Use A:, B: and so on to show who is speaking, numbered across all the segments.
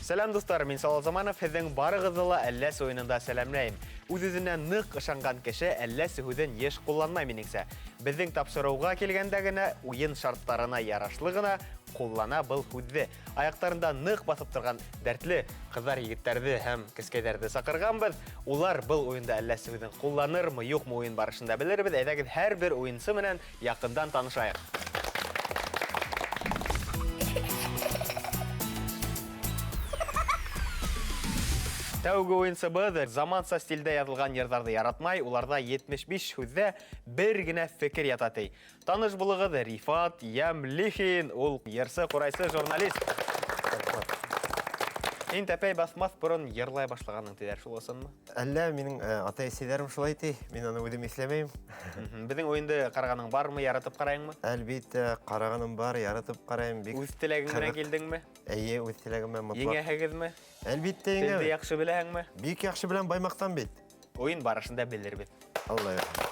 A: Сәләм, дуҫтар, мин Салал Заманов, һеҙҙең барығыҙҙы ла Әлләс уйынында сәләмләйем. Үҙ-үҙенә ныҡ ышанған кеше әлләсе һүҙен йыш ҡулланмай, минеңсә. Беҙҙең тапшырыуға килгәндә генә, уйын шарттарына ярашлы ғына ҡуллана был һүҙҙе. Аяҡтарында ныҡ баҫып торған дәртле ҡыҙҙар, егеттәрҙе һәм кескәйҙәрҙе саҡырғанбыҙ. Улар был уйында әлләсе һүҙен ҡулланырмы, юҡмы уйын барышында белербеҙ. Әйҙәгеҙ, һәрбер уйынсы менән Яҡындан танышайыҡ. Тәүге уйынсыбыҙ заманса стилдә яҙылған йырҙарҙы яратмай, уларҙа 75 һүҙҙә бер генә фекер ята ти. Таныш булығыҙ, Рифат Ямлихин, ул йырсы, ҡурайсы, журналист. Һин тәпәй баҫмаҫ борон йырлай башлағанһың тиҙәр, шул ысынмы?
B: Әллә минең э, атай-әсәйләрем шулай ти, мин аны үҙем иҫләмәйем.
A: Беҙҙең уйынды ҡарағаның бармы, яратып ҡарайыңмы?
B: Әлбиттә, ҡарағаным бар, яратып ҡарайым.
A: Бик Үҙ теләгең менән килдеңме?
B: Әйе, үҙ теләгем менән
A: мотлаҡ. Еңәһегеҙме?
B: Әлбиттә, еңәбеҙ.
A: Телде яҡшы беләһеңме?
B: Бик яҡшы беләм, Баймаҡтан бит.
A: Уйын барышында белербеҙ.
B: Алла бирһә.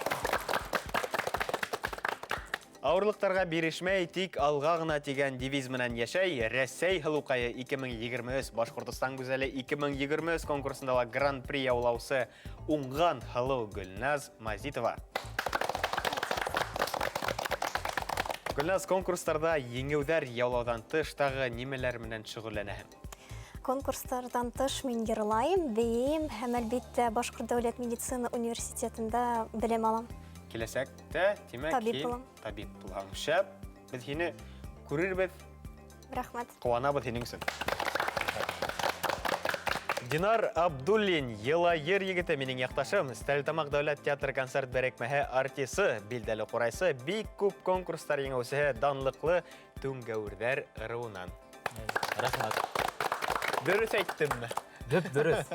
A: Ауырлыҡтарға бирешмәй, тик алға ғына тигән девиз менән йәшәй Рәсәй һылыуҡайы 2023 Башҡортостан гүзәле 2023 конкурсында ла гран-при яулаусы уңған һылыу Гөлназ Мазитова. Гөлназ, конкурстарҙа еңеүҙәр яулауҙан тыш тағы нимәләр менән шөғөлләнәһең?
C: Конкурстарҙан тыш мин йырлайым, бейейем һәм, әлбиттә, Башҡорт дәүләт медицина университетында белем алам.
A: Киләсәктә, тимәк,
C: табип булам.
A: Табип булһаң, шәп. Беҙ һине күрербеҙ.
C: Рәхмәт.
A: Ҡыуанабыҙ һинең өсөн. Динар Абдуллин, Йылайыр егете, минең яҡташым, Стәрлетамаҡ дәүләт театр концерт берекмәһе артисы, билдәле ҡурайсы, бик күп конкурстар еңеүсеһе, данлыҡлы Түңгәүерҙәр ырыуынан.
D: Рәхмәт.
A: Дөрөҫ әйттемме?
D: Дөп дөрөҫ.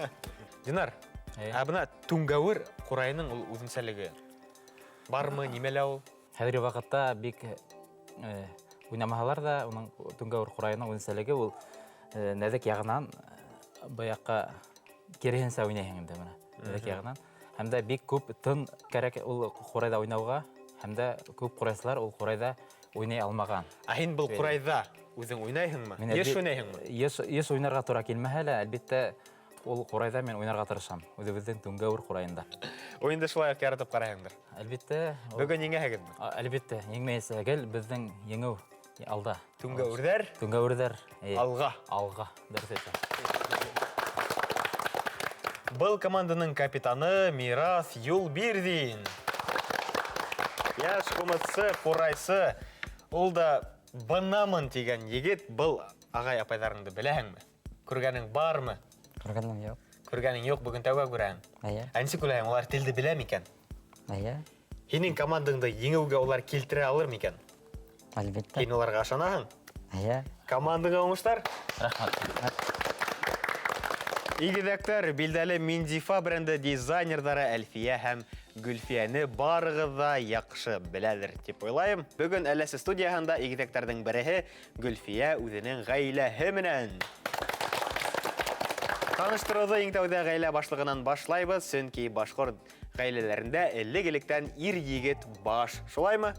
A: Динар, ә бына Түңгәүер ҡурайының ул үҙенсәлеге бармы, нимәлә ул?
D: Хәҙерге ваҡытта бик э, уйнамаһалар да, уның Түңгәүер ҡурайының үҙенсәлеге ул э, нәҙек яғынан э, быяҡҡа киреһенсә уйнайһың инде менә. Нәҙек яғынан. Һәм дә бик күп тын кәрәк ул ҡурайҙа уйнауға, һәм дә күп ҡурайсылар ул ҡурайҙа уйнай алмаған.
A: Ә һин был ҡурайҙа үҙең уйнайһыңмы? Йыш уйнайһыңмы?
D: Йыш, йыш уйнарға тура килмәһә лә, әлбиттә, ул ҡурайҙа мин уйнарға тырышам. Үҙебеҙҙең Түңгәүер ҡурайында.
A: Уйынды шулай уҡ яратып ҡарайһыңдыр.
D: Әлбиттә.
A: Бөгөн еңәһегеҙме?
D: Әлбиттә, еңмәйенсә гел беҙҙең еңеү алда.
A: Түңгәүерҙәр?
D: Түңгәүерҙәр.
A: Алға.
D: Алға, дөрөҫ әйтә.
A: Был команданың капитаны Мирас Юлбирҙин. Йәш ҡумыҙсы, ҡурайсы. Ул да бынамын тигән егет. Был ағай-апайҙарыңды беләһеңме? Күргәнең бармы?
E: Күргәнем юҡ.
A: Күргәнең юҡ, бөгөн тәүгә күрәһең.
E: Эйе.
A: Ә нисек уйлайһың, улар телде белә микән?
E: Эйе.
A: Һинең командаңды еңеүгә улар килтерә алыр микән?
E: Әлбиттә.
A: Һин уларға ышанаһың?
E: Эйе.
A: Командаңа уңыштар.
D: Рәхмәт.
A: Игеҙәктәр, билдәле Минзифа бренды дизайнерҙары Әлфиә һәм Гөлфиәне барығыҙ ҙа яҡшы беләлер тип уйлайым. Бөгөн Әләсе студияһында игеҙәктәрҙең береһе Гөлфиә үҙенең ғаиләһе менән. Таныштырыуҙы иң тәүҙә ғаилә башлығынан башлайбыҙ, сөнки башҡорт Гаиләләрендә элек-электән ир-егет баш, шулаймы?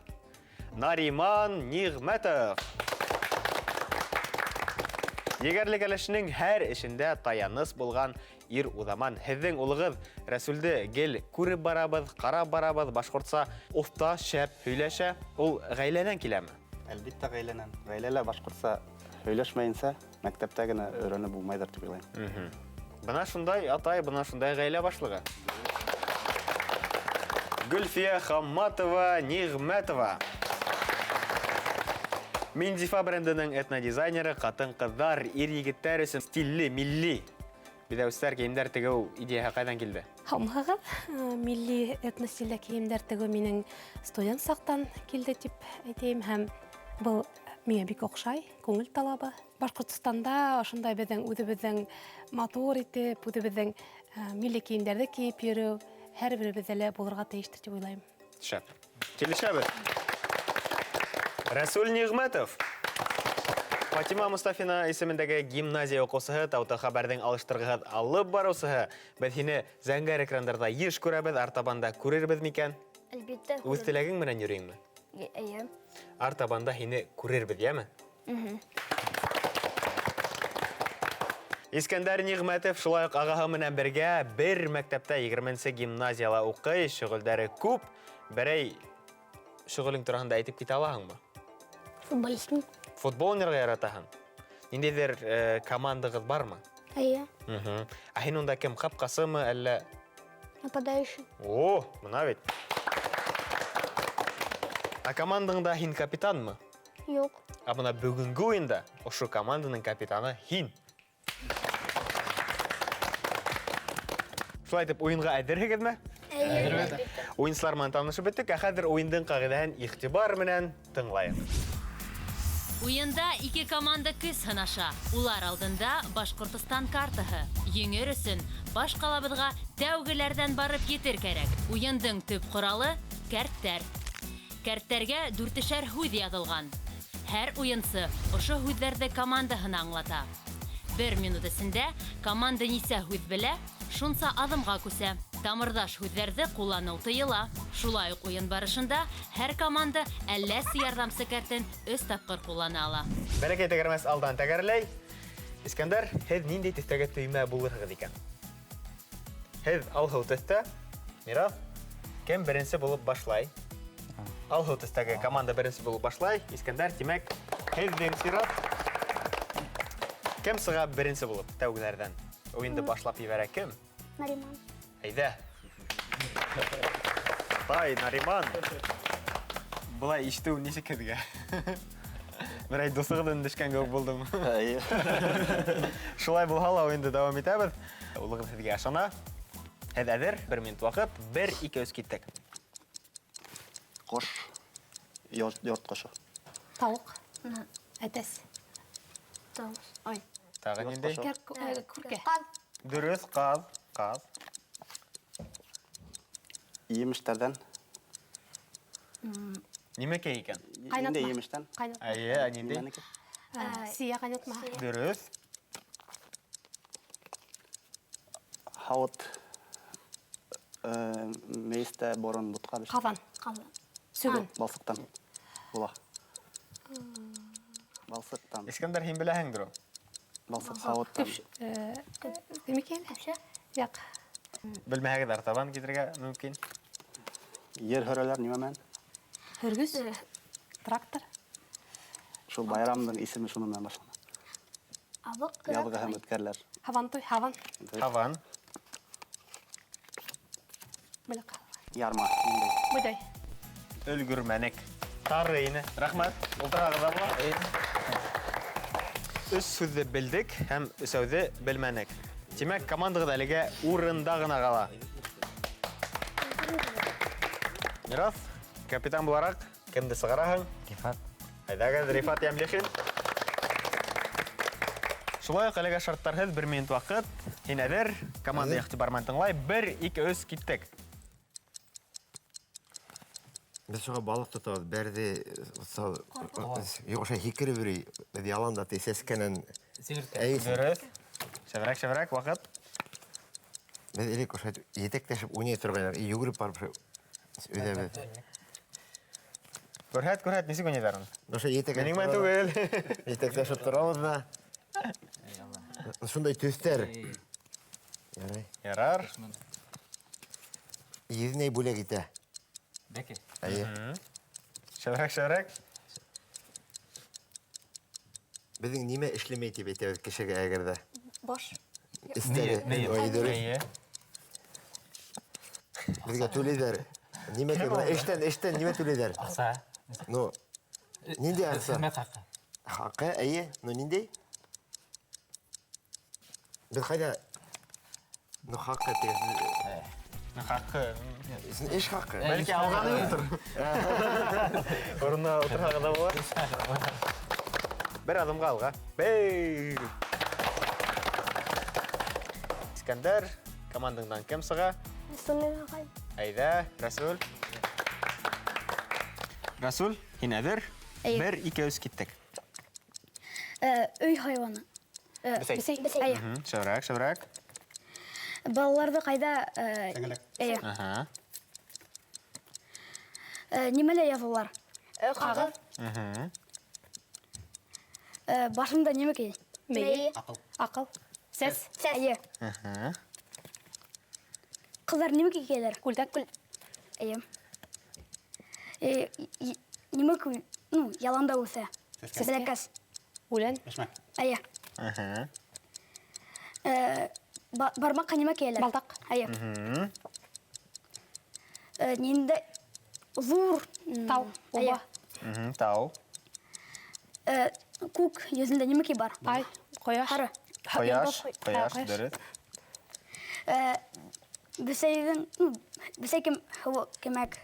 A: Нариман Ниғмәтов. Егәрле кәләшенең һәр эшендә таяныс булған ир уҙаман. Һеҙҙең улығыҙ Рәсүлде гел күреп барабыҙ, ҡарап барабыҙ, башҡортса оҫта, шәп һөйләшә. Ул ғаиләнән киләме?
F: Әлбиттә, ғаиләнән. Ғаиләлә башҡортса һөйләшмәйенсә, Мәктәптә генә өйрәнеп булмайҙыр тип уйлайым.
A: Бына шундай атай, бына шундай ғаилә башлығы. Гөлфия Хамматова Ниғмәтова. Минзифа брендының этнодизайнеры ҡатын-ҡыҙҙар, ир-егеттәр өсөн стилле, милли биҙәүестәр, кейемдәр тегеү идеяһы ҡайҙан килде?
G: Һаумыһығыҙ. Милли этностильдә кейемдәр тегеү минең студент саҡтан килде тип әйтәйем һәм был миңә бик оҡшай. Күңел талабы. Башҡортостанда ошондай беҙҙең үҙебеҙҙең матур итеп, үҙебеҙҙең э, милли кейемдәрҙе кейеп йөрөү һәр беребеҙҙә лә булырға тейештер тип уйлайым.
A: Шәп. Килешәбеҙ. Рәсүл Ниғмәтов. Фатима Мустафина исемендәге гимназия уҡыусыһы, Таута хәбәрҙең алыштырғыһыҙ алып барыусыһы. Беҙ һине зәңгәр экрандарҙа йыш күрәбеҙ, артабан да күрербеҙ микән?
H: Әлбиттә.
A: Үҙ теләгең менән йөрөйңме?
H: Эйе.
A: Артабан да һине күрербеҙ, йәме? Искәндәр Ниғмәтов шулай уҡ ағаһы менән бергә бер мәктәптә 20-нсе гимназияла уҡый, шөғөлдәре күп. Берәй шөғөлөң тураһында әйтеп китә алаһыңмы?
H: Футболистмын.
A: Футбол уйнарға яратаһың? Ниндәйҙер командағыҙ бармы?
H: Әйе.
A: Ә һин унда кем, ҡапҡасымы, әллә?
H: Нападающий.
A: О, мына бит. Ә командаңда һин капитанмы?
H: Юҡ.
A: Ә бына бөгөнгө уйында ошо команданың капитаны һин. Шулай итеп, уйынға әҙерһегеҙме?
H: Әйе.
A: Уйынсылар менән танышып бөттөк, ә хәҙер уйындың ҡағиҙәһен иғтибар менән тыңлайыҡ.
I: Уйында ике команда көс һынаша. Улар алдында Башҡортостан картаһы. Еңер өсөн баш ҡалабыҙға тәүгеләрҙән барып етер кәрәк. Уйындың төп ҡоралы кәрттәр. Кәрттәргә дүртешәр һүҙ яҙылған. Һәр уйынсы ошо һүҙҙәрҙе командаһына аңлата. Бер минут эсендә команда нисә һүҙ белә, шунса аҙымға күсә. Тамырҙаш һүҙҙәрҙе ҡулланыу тыйыла. Шулай уҡ уйын барышында һәр команда әлләсе ярҙамсы кәртен өс тапҡыр ҡуллана ала.
A: Бәләкәй тәгәрмәс алдан тәгәрләй. Искәндәр, һеҙ ниндәй төҫтәге төймә булырһығыҙ икән? Һеҙ алһыу төҫтә. Мирас, кем беренсе булып башлай? Алһыу төҫтәге команда беренсе булып башлай. Искәндәр, тимәк, һеҙҙең сират. Кем сыға беренсе булып тәүгеләрҙән? Уйынды башлап ебәрә кем?
H: Нариман.
A: Әйҙә. Ай, Нариман. Былай ишетеү нисек һеҙгә? Берәй дуҫығыҙ өндәшкән кеүек булдым.
F: Әйе.
A: Шулай булһа ла уйынды дауам итәбеҙ. Улығыҙ һеҙгә ышана. Һеҙ әҙер, бер минут ваҡыт. 1, 2, 3 киттек.
F: Ҡош. Йорт ҡошо.
G: Тауыҡ. Әтәс.
H: Тауыҡ. Ой.
A: Тағы ниндәй?
G: Күркә.
H: Ҡаҙ.
A: Дөрөҫ, ҡаҙ. Ҡаҙ.
F: Емештәрҙән.
A: Нимәкәй икән?
G: Ҡайнатма.
F: Ниндәй емештән?
G: Ҡайнатма.
A: Әйе, ә ниндәй?
F: Нимәнеке?
G: Сия ҡайнатма.
A: Дөрөҫ.
F: Һауыт. Мейестә борон бутҡа бешә.
G: Ҡаҙан.
H: Ҡаҙан.
G: Сөгөн.
F: Балсыҡтан була. Балсыҡтан.
A: Искәндәр, һин беләһеңдер ул?
F: Балсыҡ һауыттан.
G: Нимәкәй әле?
H: Көпшә.
G: Яҡ.
A: Белмәһәгеҙ, артабан китергә мөмкин.
F: Ер һөрәләр нимә менән?
G: Һөргөс. Трактор.
F: Шул байрамдың исеме шуның менән башлана.
H: Абыҡ.
F: Яҙғы һәм үткәреләр.
G: Һабантуй, һабан.
A: Һабан.
G: Белә ҡал.
F: Ярма. Ниндәй?
G: Бойҙай.
A: Өлгөрмәнек. Тары ине. Рәхмәт. Ултырағыҙ ҙа була. Өс һүҙҙе белдек һәм өсәүҙе белмәнек. Тимәк, командағыҙ әлегә урында ғына ҡала. Мирас, капитан булараҡ, кемде сығараһың?
E: Рифат.
A: Әйҙәгеҙ, Рифат Йәмлихин. Шулай уҡ әлегә шарттарһыҙ бер минут ваҡыт. Һин әҙер, команда иғтибар менән тыңлай. 1, 2, 3, киттек.
B: Беҙ шуға балыҡ тотабыҙ, бәрҙе, юҡ, ошо һикереп йөрөй. Беҙ яланда тей сәскәнән.
D: Сиңерткә.
B: Әйе.
A: Дөрөҫ. Шәберәк, шәберәк, ваҡыт.
B: Беҙ элек ошо етәкләшеп уйнай торғайнар, и йүгереп барып ошо өйҙәбеҙ.
A: Күрһәт, күрһәт, нисек уйнайҙар уны?
B: Ошо етәкләшеп
A: Минең менән
B: торабыҙ.
A: түгел.
B: Етәкләшеп торабыҙ ҙа. Шундай төҫтәр. Ярай.
A: Ярар.
B: Еҙнәй бүләк итә.
D: Бәке.
B: Әйе.
A: Шәберәк, шәберәк.
B: Беҙҙең нимә эшләмәй тип әйтәбеҙ кешегә әгәр ҙә?
C: Баш.
B: Эстәге.
D: Мейе, мейе.
B: Ой, дөрөҫ.
A: Мейе.
B: Беҙгә түләйҙәр. Нимә
A: Кем
B: түләй?
A: алды?
B: Эштән, эштән нимә түләйҙәр?
D: Аҡса.
B: Ну, ниндәй аҡса?
D: Хеҙмәт хаҡы.
B: Хаҡы, әйе. Ну, ниндәй? Беҙ ҡайҙа? Ну, хаҡы тигән.
A: Хаҡы.
B: Эш хаҡы.
A: Бәлки алғаны юҡтыр. Урынына ултырһағыҙ ҙа була. Бер аҙымға алға. Бей! Искәндәр, командаңдан кем сыға?
H: Рәсүл ағай.
A: Әйҙә, Рәсүл. Рәсүл, һин әҙер?
H: Әйе.
A: 1, 2, 3, киттек.
H: Өй хайуаны.
A: Бесәй.
H: Бесәй. Әйе.
A: Шәберәк, шәберәк.
H: Балаларҙы ҡайҙа,
F: Сәңгеләк.
H: Әйе.
A: Аһа.
H: Нимәлә яҙалар? Ҡағыҙ. Башында нимә кей?
G: Мейе.
F: Аҡыл.
G: Аҡыл. Сәс.
H: Әйе. Ҡыҙҙар нимә кейәләр?
G: Күлдәк.
H: Әйе. Нимә ну, яланда үҫә? Бәләкәс.
G: Үлән.
F: Бәшмәк.
H: Әйе. Бармаҡҡа нимә кейәләр?
G: Балдаҡ.
H: Әйе. Ниндәй ҙур
G: Тау.
H: Әйе.
G: Оба.
A: Тау.
H: Күк йөҙөндә нимә бар?
G: Ай. Ҡояш.
H: Һары.
A: Ҡояш. Ҡояш, дөрөҫ.
H: Бесәйҙең, ну, бесәй кем һыу кемәк.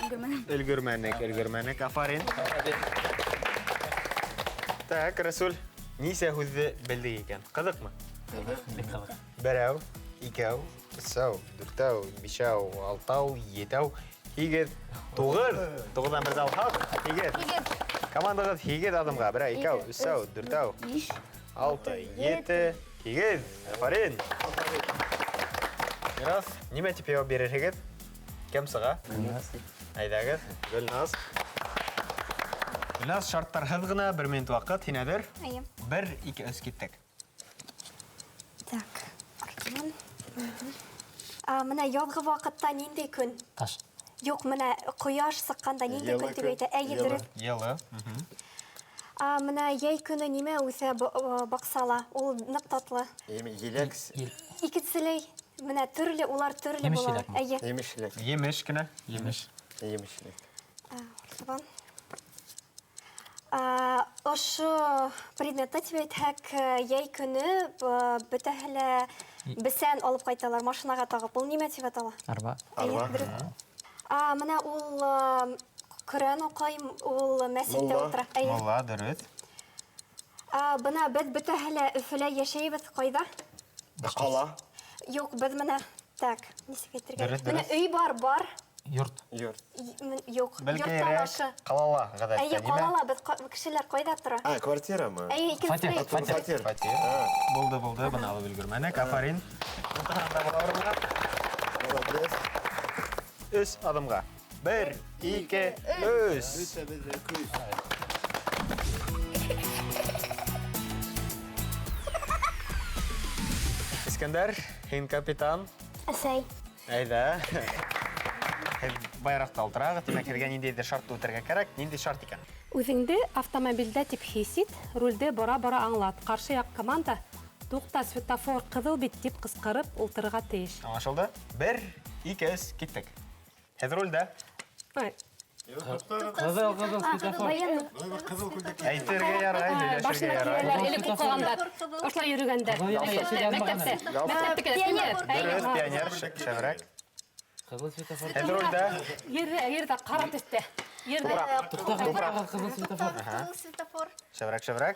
H: Өлгөрмәнем.
A: Өлгөрмәнек, өлгөрмәнек. Афарин. Так, Рәсүл, нисә һүҙҙе белдек икән? Ҡыҙыҡмы?
D: Бик ҡыҙыҡ.
A: Берәү, икәү, өсәү, дүртәү, бишәү, алтау, етәү, һигеҙ, туғыҙ. Туғыҙҙан берҙе алһаҡ, һигеҙ. Командағыҙ һигеҙ аҙымға. Берәү, икәү, өсәү, дүртәү,
H: Биш.
A: алты, ете, һигеҙ. Афарин. Мирас, нимә тип яуап бирерһегеҙ? Кем сыға? Әйҙәгеҙ, Гөлназ. Гөлназ, шарттарһыҙ ғына бер минут ваҡыт, һин әҙер?
C: Әйе.
A: 1, 2, 3 киттек.
C: Так, артынан. Мына яҙғы ваҡытта ниндәй көн?
D: Таш.
C: Юҡ, мына ҡояш сыҡҡанда ниндәй
B: Йылы
C: көн тип
B: көн.
C: әйтә? Әйе,
B: Йылы.
C: дөрөҫ.
A: Йылы.
C: Мына йәй көнө нимә үҫә баҡсала? Ул ныҡ татлы.
B: Еләк.
C: Икенселәй, мына төрлө, улар төрлө
D: Емеш
C: була.
D: еләкме?
C: Әйе.
B: Емеш еләк.
A: Емеш кенә. Емеш.
B: Емеш еләк.
C: Артабан. Ошо предметты тип әйтһәк, йәй көнө бөтәһе лә бесән алып ҡайталар, машинаға тағып. Ул нимә тип атала?
E: Арба.
C: Әйе,
B: Арба.
C: дөрөҫ. Мына ул Ҡөрьән уҡый, ул мәсеттә
B: Мулла.
C: ултыра. Әйе.
A: Мулла, дөрөҫ.
C: Бына беҙ бөтәһе лә Өфөлә йәшәйбеҙ. Ҡайҙа?
B: Ҡала.
C: Юҡ, беҙ мына, так, нисек әйтергә?
A: Дөрөҫ,
C: Мына
A: дөрөҫ.
C: өй бар, бар.
D: Йорт.
B: Йорт.
C: Юҡ,
A: Бәлки
C: йорттан
A: ирәк
C: ашы.
A: ҡалала ғәҙәттә,
C: Әйе,
A: нимә?
C: ҡалала беҙ кешеләр ҡайҙа тора?
B: Квартирамы?
C: Әйе, икенсе.
D: Фатир, фатир.
B: Фатир.
A: Фатир. Булды, булды, бына алып өлгөрмәнек. Афарин. Ултырғанда була урынға.
B: Молодец.
A: Өс аҙымға. 1, 2, 3. Искәндәр, һин капитан.
H: Әсәй.
A: Әйҙә. Һеҙ байраҡта ултырағыҙ, тимәк, һеҙгә ниндәйҙер шартты үтергә кәрәк. Ниндәй шарт икән?
G: Үҙеңде автомобилдә тип хис ит, рулде бора-бора аңлат. Ҡаршы яҡ команда туҡта, светофор ҡыҙыл бит тип ҡысҡырып ултырырға тейеш.
A: Аңлашылды? 1, 2, 3, киттек. Һеҙ рулдә.
G: Ай.
D: Ҡыҙыл, ҡыҙыл светофор.
A: Әйтергә ярай, һөйләшергә
G: Башына
A: ярай.
G: кейәләр, элек уҡығандар. Ошолай йөрөгәндәр. Мәктәптә. Мәктәптә пионер.
A: Дөрөҫ, пионер, шәберәк.
D: Ҡыҙыл светофор.
A: Һеҙ рулдә.
G: Ерҙә, ерҙә ҡара төҫтә. Ерҙә.
D: Туҡта, туҡта, ҡыҙыл светофор.
C: Ҡыҙыл светофор.
A: Шәберәк, шәберәк.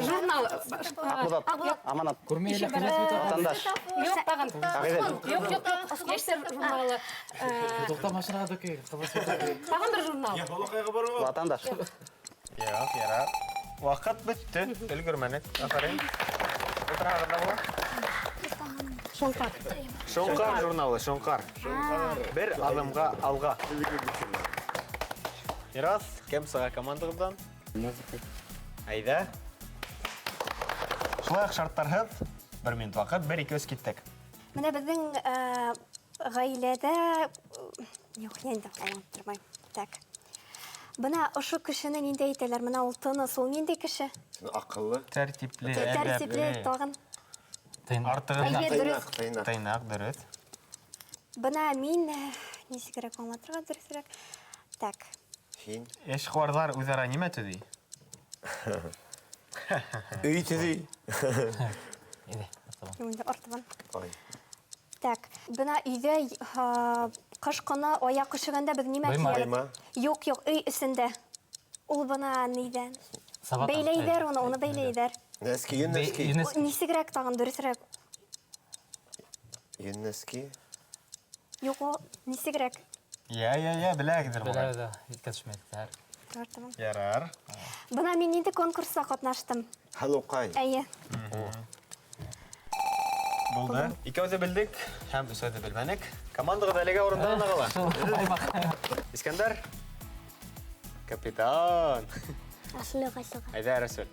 G: Журнал.
F: Аҡбуҙат. Аманат.
D: Күрмәй әле ҡыҙыл светофор.
F: Ватандаш.
G: Юҡ, тағын.
F: Ағиҙел.
G: Юҡ, юҡ, юҡ. Йәштәр журналы.
D: Туҡта, машинаға төкөй. Ҡыҙыл светофор.
G: Тағын бер журнал.
F: Ватандаш.
A: Юҡ, ярар. Ваҡыт бөттө. Өлгөрмәнек. Афарин. Ултырағыҙ ҙа була.
G: Шоңҡар.
A: Шоңҡар журналы, Шоңҡар. Бер аҙымға алға. Мирас, кем сыға командағыҙҙан? Әйҙә. Шулай уҡ шарттарһыҙ. Бер минут ваҡыт, 1, 2, 3 киттек.
C: Мына беҙҙең ғаиләлә, юҡ, инде аңлап тормайым. Так. Бына ошо кешене ниндәй әйтәләр? Бына ул тыныс, ул ниндәй кеше?
B: Аҡыллы.
A: Тәртипле,
C: Тәртипле,
A: әҙәпле.
C: тағын.
D: Тыйнаҡ.
A: Артығын
C: Әйе, дөрөҫ.
B: Тыйнаҡ, тыйнаҡ.
A: Тыйнаҡ, дөрөҫ.
C: Бына мин, нисегерәк аңлатырға дөрөҫөрәк? Так.
B: Һин.
A: Эшҡыуарҙар үҙ-ара нимә төҙөй?
B: Өй төҙөй.
D: Әйҙә, артабан.
C: Юк, инде артабан.
B: Ай.
C: Так, бына өйҙә, ҡыш ҡоно аяҡ өшөгәндә беҙ нимә
D: Быйма.
C: кейәбеҙ?
B: Быйма.
C: Юҡ, юҡ, өй эсендә. Ул бына ниҙән?
D: Сабата.
C: Бәйләйҙәр уны, уны бәйләйҙәр.
B: Нәски, йөн нәски.
D: Йөн нәски.
C: Нисегерәк тағын, дөрөҫөрәк?
B: Йөн нәски.
C: Юҡ, ул нисегерәк?
A: Йә, йә, йә, беләгеҙҙер буғай.
D: Беләбеҙ, иҫкә төшмәй, һәр.
C: Артабан.
A: Ярар.
C: Бына мин ниндәй конкурста ҡатнаштым?
B: Һылыуҡай.
C: Әйе.
A: Булды. Икәүҙе белдек һәм өсәүҙе белмәнек. Командағыҙ әлегә урында ғына ҡала. Искәндәр. Капитан.
H: Асылыҡ, асылыҡ.
A: Әйҙә, Рәсүл.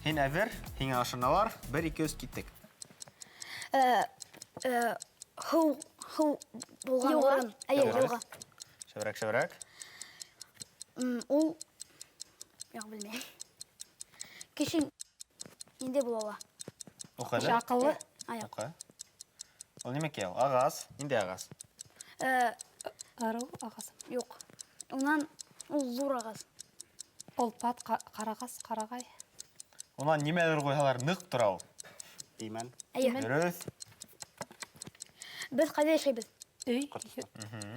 A: Һин әҙер, һиңә ышаналар. 1, 2, 3, киттек.
H: Һыу булған урын. Әйе, йылға.
A: Шәберәк, шәберәк.
H: Ул, юҡ, белмәйем. Кеше ниндәй була ала?
A: Уҡы.
G: Кеше аҡыллы.
A: Уҡы. Ул нимәкәй ул? Ағас. Ниндәй ағас?
G: Ырыу ағасы.
H: Юҡ. Унан ул ҙур ағас.
G: Олпат, ҡарағас, ҡарағай.
A: Унан нимәлер ҡуйһалар, ныҡ тора ул.
F: Имән.
H: Әйе.
A: Дөрөҫ.
H: Беҙ ҡайҙа йәшәйбеҙ?
G: Өй.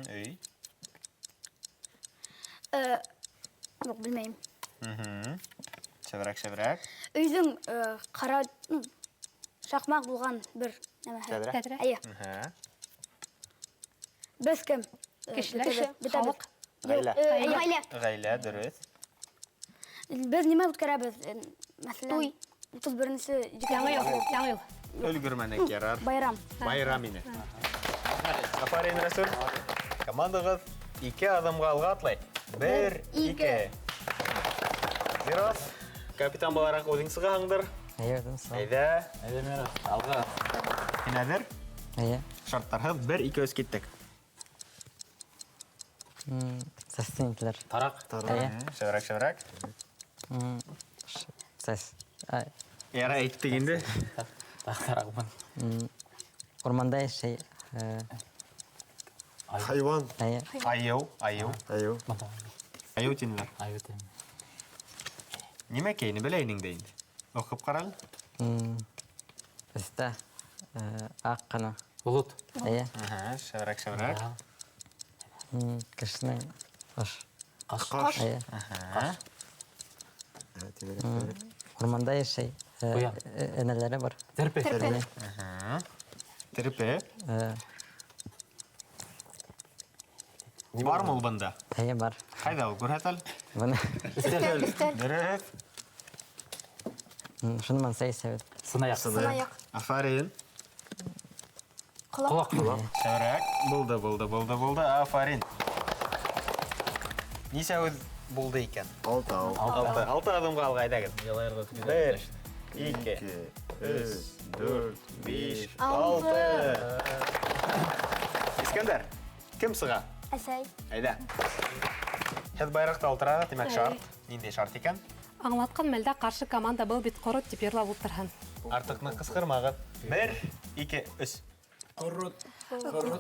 A: Өй.
H: Юҡ, белмәйем.
A: Шәберәк, шәберәк.
H: Өйҙөң ҡара, шаҡмаҡ булған бер нәмәһе.
F: Тәҙрә.
G: Тәҙрә.
H: Әйе. Беҙ кем?
G: Кешеләр.
H: Бөтәбеҙ.
G: Халыҡ.
F: Ғаилә.
H: Ғаилә.
A: Ғаилә, дөрөҫ.
H: Беҙ нимә үткәрәбеҙ? Мәҫәлән,
C: Туй.
H: 31-нсе декабрь.
G: Яңы йыл, яңы йыл.
A: Өлгөрмәнек, ярар.
H: Байрам.
A: Байрам ине. Афарин, Рәсүл. Командағыҙ 2 аҙымға алға атлай. 1, 2. Мирас, капитан булараҡ үҙең сығаһыңдыр.
E: Әйе, үҙем сығам.
A: Әйҙә.
D: Әйҙә, Мирас, алға.
A: Һин әҙер?
E: Әйе.
A: Шарттарһыҙ 1, 2, 3, киттек.
E: Сәстәнделәр.
D: Тараҡ.
E: Әйе.
A: Шәберәк, шәберәк.
E: Сәс. Ай.
A: Ярай, әйттек инде.
D: Тараҡмын.
E: Урманда йәшәй.
B: Хайуан.
E: Әйе.
A: Айыу, айыу.
B: Айыу.
A: Айыу тинеләр.
D: Айыу тинеләр.
A: Нимәкәйне белә инең дә инде? Уҡып ҡара әле.
E: Өҫтә, аҡ ҡына.
D: Болот.
E: Әйе.
A: Аһа, шәберәк, шәберәк.
E: Кешенең аш.
D: Ҡаш.
B: Ҡаш.
E: Әйе.
A: Аһа.
E: Урманда йәшәй.
D: Ҡуян.
E: Энәләре бар.
D: Терпе.
C: Терпе.
A: Аһа. Терпе. Бармы ул бында?
E: Әйе, бар.
A: Ҡайҙа ул? Күрһәт әле.
E: Бына.
C: Өҫтәл. Өҫтәл.
A: Дөрөҫ.
E: Шуны менән сәй эсәбеҙ.
D: Сынаяҡ.
C: Сынаяҡ.
A: Афарин.
C: Ҡолаҡ.
D: Ҡолаҡ.
A: Шәберәк. Булды, булды, булды, булды. Афарин. Нисә һүҙ булды икән?
B: Алтау.
A: Алты. Алты аҙымға алға әйҙәгеҙ. 1, 2, 3, 4, 5, 6. Искәндәр, кем сыға?
H: Әсәй.
A: Әйҙә. Һеҙ байраҡты ултыраһығыҙ, тимәк, шарт. Ниндәй шарт икән?
G: Аңлатҡан мәлдә ҡаршы команда был бит ҡорот тип йырлап ултырһын.
A: Артыҡ ныҡ ҡысҡырмағыҙ. 1, 2, 3.
J: Ҡорот.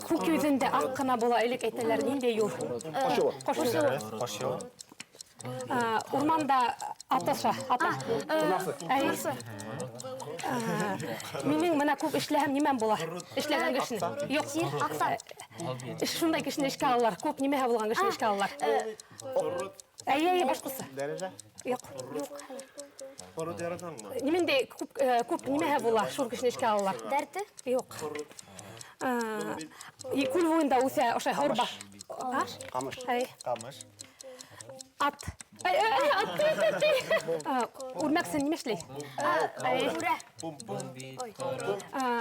G: Күк йөҙөндә аҡ ҡына була, элек әйтәләр, ниндәй юл?
A: Ҡош юлы.
G: Ҡош юлы.
A: Ҡош юлы.
G: Урманда аташа, ата. Әйе. Минең мына күп эшләһәм нимәм була? Эшләгән кешене. Юҡ.
H: Аҡса.
G: Шундай кешене эшкә алалар. Күп нимәһе булған кешене эшкә алалар. Әйе, әйе, башҡортса.
F: Дәрәжә?
G: Юҡ.
H: Юҡ.
B: Ҡорот яратаммы?
G: Нимәндәй күп нимәһе була, шул кешене эшкә алалар.
H: Дәрте?
G: Юҡ. Күл буйында үҫә ошай һорба.
F: Ҡамыш. Ҡамыш.
G: Әйе.
A: Ҡамыш.
G: Ат. Ай, ай, ай, ат, ат, ат, ат. Үрмәксе нимә эшләй? Әйе.
H: Үрә.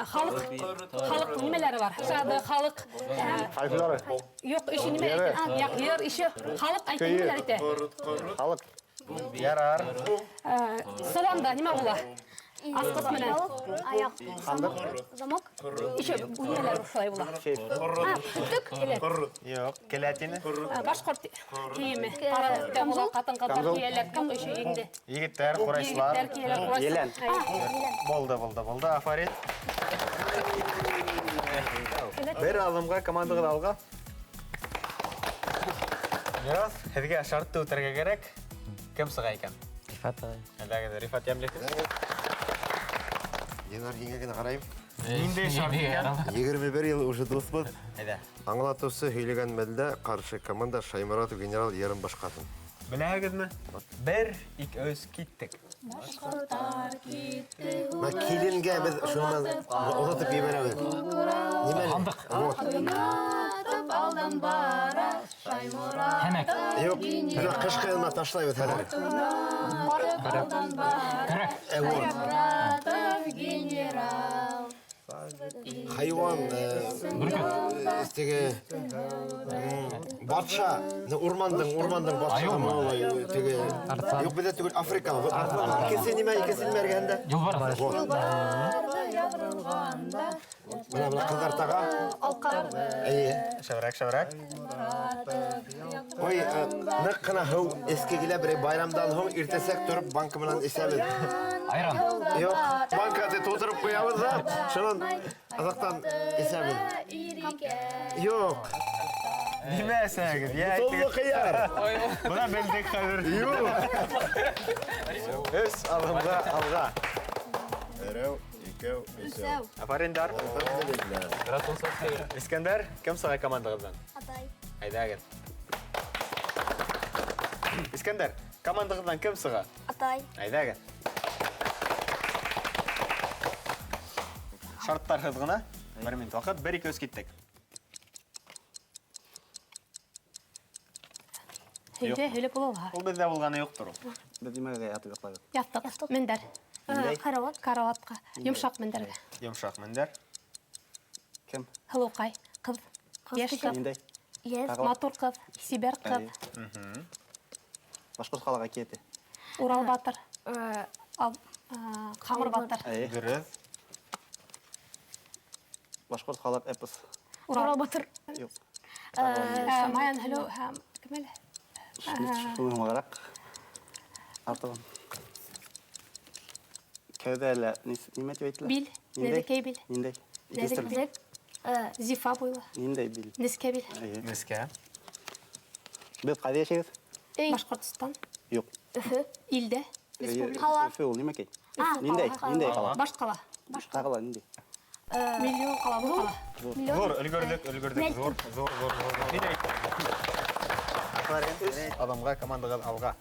G: Халыҡ, халыҡ нимәләре бар? Шады, халыҡ,
F: Фольклоры.
G: Юҡ, иши нимә әйтә? Яҡ, йыр, ише. Халыҡ әйтә, нимәләр әйтә?
F: Халыҡ.
A: Ярар.
G: Соланда нимә була? Асҡыс менән.
H: Аяҡ.
F: Һандыҡ.
H: Замок.
G: Ише нимәләр шулай була?
F: Сейф.
G: Төптөк, келәт.
A: Юҡ, келәт ине.
G: Башҡорт кейеме. Ҡара төҫтә була, ҡатын-ҡыҙҙар
F: Камзол.
G: кейәләр, юҡ, ише инде.
A: Егеттәр, ҡурайсылар.
G: Егеттәр кейәләр, ҡурайсылар.
F: Елән.
G: Әйе.
A: Булды, булды, булды. Афарин. Бер аҙымға командағыҙ алға. Мирас, һеҙгә шартты үтәргә кәрәк. Кем сыға икән?
E: Рифат ағай.
A: Әйҙәгеҙ, Рифат Йәмлехов.
B: Динар, һиңә генә ҡарайым.
A: Ниндәй шарт икән?
B: 21 йыл уже дуҫбыҙ.
A: Әйҙә.
B: Аңлатыусы һөйләгән мәлдә ҡаршы команда Шайморатов генерал йырын башҡарһын.
A: Беләһегеҙме? 1, 2, 3, киттек.
I: Башҡорттар китте.
B: Мына киленгә беҙ шунан оҙатып ебәрәбеҙ. Нимәне?
D: Һандыҡ.
B: Вот.
I: Атып алдан бара Шайморатов.
D: Һәмәк.
B: Юҡ, бына ҡышҡы йылына ташлайбыҙ хәҙер.
I: Атып алдан бара
D: Көрәк.
B: Вот.
I: Шайморатов генерал.
B: Хайуан, теге батша, урмандың батша теге. Юҡ, беҙҙә түгел, Африка. Икенсе нимә, икенсе нимә эргәһендә?
D: Юлбарыҫ.
B: Бына ҡыҙҙар таға. Эйе.
A: Шәберәк, шәберәк.
B: Ой, ныҡ ҡына һыу эске килә, берәй байрамдан һуң иртәсәк тороп банка менән эсәбеҙ.
D: Айран.
B: Юҡ, банка тултырып ҡуябыҙ ҙа, шунан аҙаҡтан эсәбеҙ. Юҡ.
A: Нимә эсәгеҙ?
B: Тоҙло ҡыяр.
A: Бына белдек хәҙер.
B: Юҡ.
A: Өс аҙымға алға.
B: Берәү, икәү, өсәү.
A: Афариндар. Искәндәр, кем сыға командағыҙҙан?
H: Атай.
A: Әйҙәгеҙ. Искәндәр, командағыҙҙан кем сыға?
H: Атай.
A: Әйҙәгеҙ. Шарттарһыҙ ғына. Бер минут ваҡыт, 1, 2, 3 киттек.
G: Һөйлә, һөйләп була ла.
A: Ул беҙҙә булғаны юҡтыр ул.
F: Беҙ нимәгә ятып йоҡлайбыҙ?
G: Яҫтыҡ, мендәр.
H: Карауат.
G: Карауатҡа. Йомшаҡ мендәргә.
A: Йомшаҡ мендәр.
F: Кем?
G: Һылыуҡай, ҡыҙ. Йәш ҡыҙ.
F: Ниндәй?
G: Матур ҡыҙ, сибәр ҡыҙ.
F: Башҡорт халыҡ әкиәте.
G: Урал батыр. Ҡамыр батыр.
A: Дөрөҫ.
F: Башҡорт халыҡ эпос.
G: Урал батыр.
F: Юҡ.
G: Маян һылыу һәм кем әле?
F: Шуның артығын. Кәүҙә әле нимә тип әйтелә?
G: Бил. Нәҙекәй бил.
F: Ниндәй?
G: Нәҙек бил. Зифа буйлы.
F: Ниндәй бил?
G: Нескә бил.
A: Нескә.
F: Беҙ ҡайҙа йәшәйбеҙ?
G: Башҡортостан.
F: Юҡ.
H: Өфө.
G: Илдә. Республика.
H: Ҡала.
F: Өфө ул нимәкәй? Ниндәй? Ниндәй ҡала?
G: Баш ҡала.
F: Тағы ла ниндәй?
G: Миллион ҡала, ҙур ҡала.
A: Ҙур, өлгөрҙөк, өлгөрҙөк. Ҙур, ҙур, ҙур, ҙур. Афарин, аҙымға командағыҙ алға.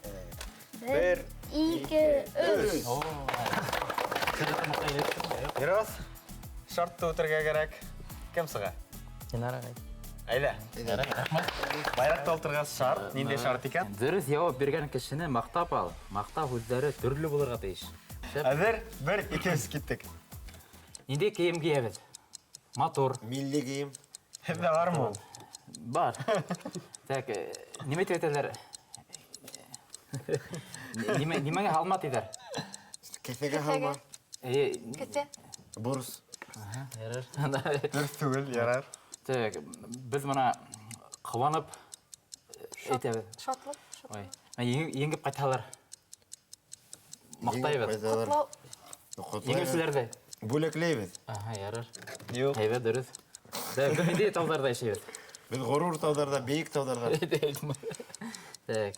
A: 1,
H: 2, 3.
A: Мирас, шартты үтергә кәрәк. Кем сыға?
E: Динар ағай.
A: Әйҙә. Байраҡ тултырғас шарт, ниндәй шарт икән?
D: Дөрөҫ яуап биргән кешене маҡтап ал. Маҡтау һүҙҙәре төрлө булырға тейеш.
A: Әҙер, 1, 2, 3 киттек.
D: Ниндәй кейем кейәбеҙ? Матур.
B: Милли кейем.
A: Һеҙҙә бармы ул?
D: Бар. Так, нимә тип әйтәләр? Нимәгә һалма тиҙәр?
B: Кеҫәгә һалма.
H: Кеҫә.
B: Бурс.
D: Ярар.
A: Дөрөҫ түгел, ярар.
D: Так, беҙ бына ҡыуанып әйтәбеҙ.
C: Шатлыҡ.
D: Ой, еңеп ҡайтһалар. Маҡтайбыҙ.
B: Ҡотлау.
D: Еңеүселәрҙе.
B: Бүләкләйбеҙ.
D: Аһа, ярар.
A: Юҡ.
D: Әйбәт, дөрөҫ. Беҙ ниндәй тауҙарҙа йәшәйбеҙ?
B: Беҙ ғорур тауҙарҙа, бейек тауҙарҙа.
D: Так,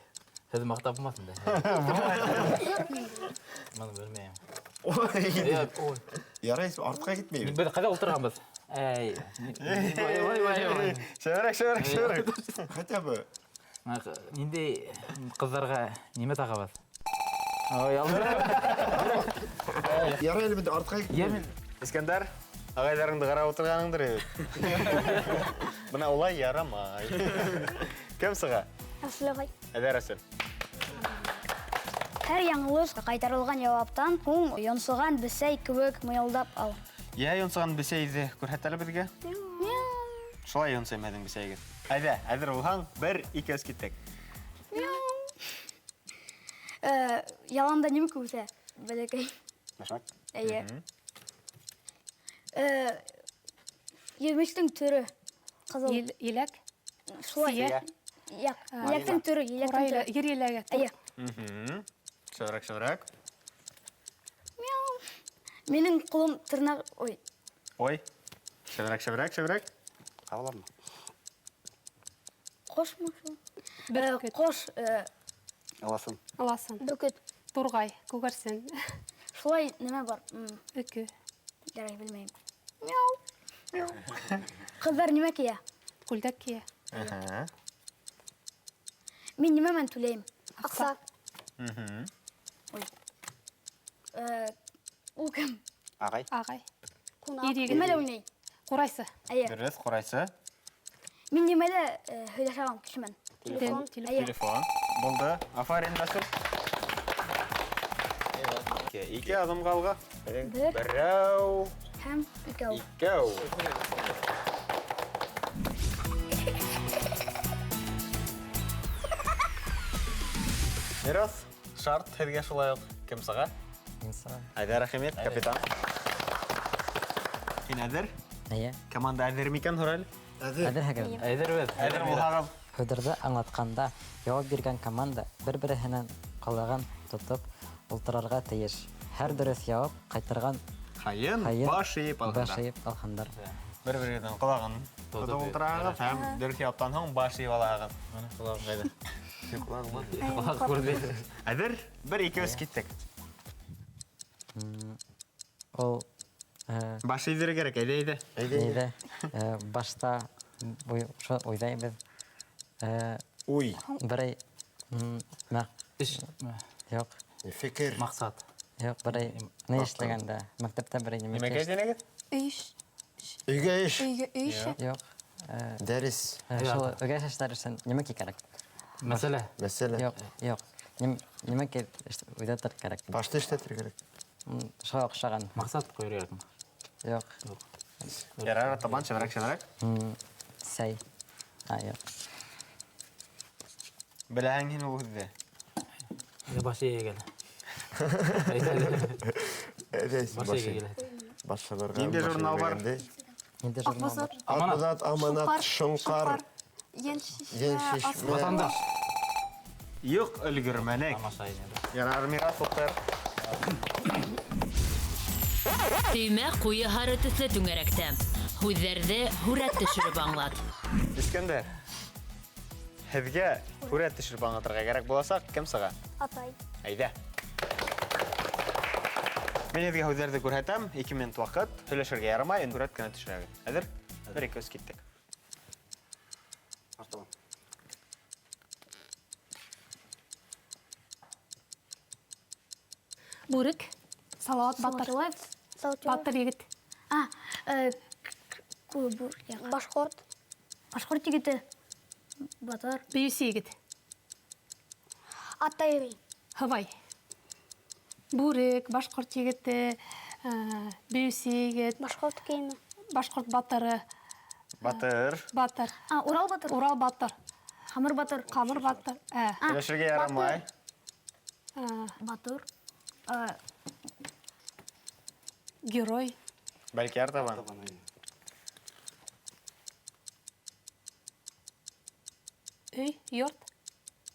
D: һеҙ маҡтап булмаҫ инде. Быны белмәйем.
B: Ой. Ярай, артҡа китмәйбеҙ.
D: Беҙ ҡайҙа ултырғанбыҙ? Әй. Ой, ой, ой.
A: Шәберәк, шәберәк, шәберәк.
B: Хотя бы.
D: Ниндәй ҡыҙҙарға нимә тағабыҙ? Ой, алды.
B: Ярай әле бит артҡа китмәйбеҙ.
A: Искәндәр, ағайҙарыңды ҡарап ултырғаныңдыр бит. Бына улай ярамай. Кем сыға?
H: Рәсүл ағай.
A: Әйҙә, Рәсүл.
H: Һәр яңылыш ҡайтарылған яуаптан һуң йонсоған бесәй кеүек мыйылдап ал.
A: Йә, йонсоған бесәйҙе күрһәт әле беҙгә. Шулай йонсой һеҙҙең бесәйегеҙ. Әйҙә, әҙер булһаң, 1, 2, 3 киттек.
H: Яланда нимә күрһә? Бәләкәй.
F: Бәшмәк?
H: Эйе. Емештең төрө. Ҡыҙыл.
G: Еләк?
H: Шулай.
G: Сия.
H: Яҡ. Еләктең төрө, еләктең төрө.
G: Ер еләге.
H: Эйе.
A: Шәберәк, шәберәк.
H: Мяу. Минең ҡулым тырнаҡ, ой.
A: Ой. Шәберәк, шәберәк, шәберәк.
F: Ҡабалармы?
H: Ҡошмо шул?
G: Бөркөт.
H: Ҡош,
F: Ыласын.
G: Ыласын.
H: Бөркөт.
G: Турғай, күгәрсен.
H: Шулай нимә бар?
G: Өкө.
H: Ярай, белмәйем. Мяу. Ҡыҙҙар нимә кейә?
G: Күлдәк кейә.
H: Мин нимә менән түләйем? Аҡса. Ой. Ул кем?
F: Ағай.
G: Ағай.
H: Ҡунаҡ.
G: Ир егет.
H: Нимәлә уйнай?
G: Ҡурайсы.
H: Эйе.
A: Дөрөҫ, ҡурайсы.
H: Мин нимәлә һөйләшә алам кеше менән?
G: Телефон.
H: Телефон. Эйе.
A: Телефон. Булды. Афарин, Рәсүл. Ике аҙымға алға.
H: Бер.
A: Берәү.
H: Һәм икәү.
A: Икәү. Мирас, шарт һеҙгә шулай уҡ. Кем сыға?
E: Мин сығам.
A: Әйҙә, рәхим ит, капитан. Һин әҙер?
E: Эйе.
A: Команда әҙер микән, һора әле?
B: Әҙер.
E: Әҙерһегеҙ?
D: Әҙербеҙ.
A: Әҙер булһағыҙ.
E: Һүҙҙәрҙе аңлатҡанда яуап биргән команда бер-береһенән ҡолағын тотоп ултырырға тейеш. Һәр дөрөҫ яуап ҡайтарған
A: Һайын
E: һайын
A: баш эйеп
E: баш
A: алһындар.
E: эйеп алһындар.
A: Бер-берегеҙҙең ҡолағын тотоп ултыраһығыҙ һәм дөрөҫ яуаптан һуң баш эйеп алаһығыҙ.
D: Бына ҡолағың ҡайҙа? Ҡолаҡ күрҙе.
A: Әҙер? Бер, ике, өс, киттек.
E: Ул
A: Баш эйҙерергә кәрәк, әйҙә, әйҙә.
E: ниҙә башта уйлайбыҙ.
B: Уй.
E: Берәй
D: Эш.
E: Юҡ.
B: Фекер.
D: Маҡсат.
E: Юҡ, берәй ни эшләгәндә, мәктәптә берәй нимә
A: Нимәгә тинегеҙ?
C: Өй эш.
B: Өйгә эш.
C: Өйгә өй эше.
E: Юҡ.
B: Дәрес.
E: Шул өйгә эшләр өсөн нимә кәрәк?
D: Мәсьәлә.
B: Мәсьәлә.
E: Юҡ, юҡ. Нимә уйлатыр кәрәк?
B: Башты эшләтер кәрәк.
E: Шуға оҡшаған.
D: Маҡсат ҡуйыр кәрәкме?
E: Юҡ.
A: Ярар, табан, шәберәк, шәберәк.
E: Сәй. Юҡ.
A: Беләһең һин ул һүҙҙе.
D: Баш эйгә әле. Баш эйгә килә.
B: Башаларға.
A: Ниндәй журнал бар?
E: Ниндәй журнал бар?
B: Аҡбуҙат, Аманат, Шоңҡар.
C: Йән
B: шишмә.
D: Ватандаш.
A: Юҡ, өлгөрмәнек. Ярар, Мирас, ултыр.
I: Төймә ҡуйы һары төҫлө түңәрәктә. Һүҙҙәрҙе һүрәт төшөрөп аңлат.
A: Искәндәр, һеҙгә һүрәт төшөрөп аңлатырға кәрәк буласаҡ, кем сыға?
H: Атай.
A: Әйҙә. Мин һеҙгә һүҙҙәрҙе күрһәтәм, 2 минут ваҡыт, һөйләшергә ярамай, һүрәт кенә төшөрәбеҙ. Әҙер? Бер, ике, өс, киттек.
G: Бүрек, Салават батыр. Батыр егет.
H: Башҡорт. Башҡорт егете. Батыр.
G: Бейеүсе егет.
H: Атай.
G: Һыбай. Бүрек, башҡорт егете, бейеүсе егет.
H: Башҡорт кейеме.
G: Башҡорт батыры.
A: Батыр.
G: Батыр.
H: Урал батыр.
G: Урал батыр.
H: Ҡамыр батыр.
G: Ҡамыр батыр.
A: Һөйләшергә ярамай.
H: Батыр.
G: Герой.
A: Бәлки артабан.
G: Өй, йорт,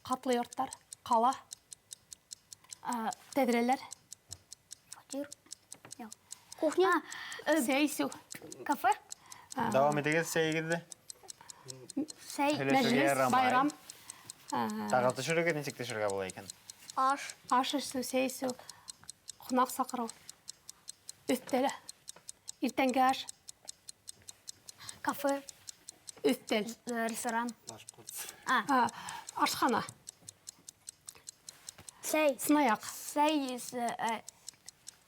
G: ҡатлы йорттар, ҡала, тәҙрәләр.
H: Фатир. Кухня.
G: Сәй эсеү.
H: Кафе.
A: Дауам итегеҙ сәйегеҙҙе.
H: Сәй.
A: Һөйләшергә
G: Мәжлес,
A: ярамай.
G: байрам.
A: Тағы төшөрөгөҙ, нисек төшөргә була икән?
H: Аш.
G: Аш эсеү, сәй эсеү, ҡунаҡ саҡырыу. Өҫтәл. Иртәнге аш.
H: Кафе.
G: Өҫтәл.
H: Ресторан.
G: Ашхана.
H: Сәй.
G: Сынаяҡ.
H: Сәй.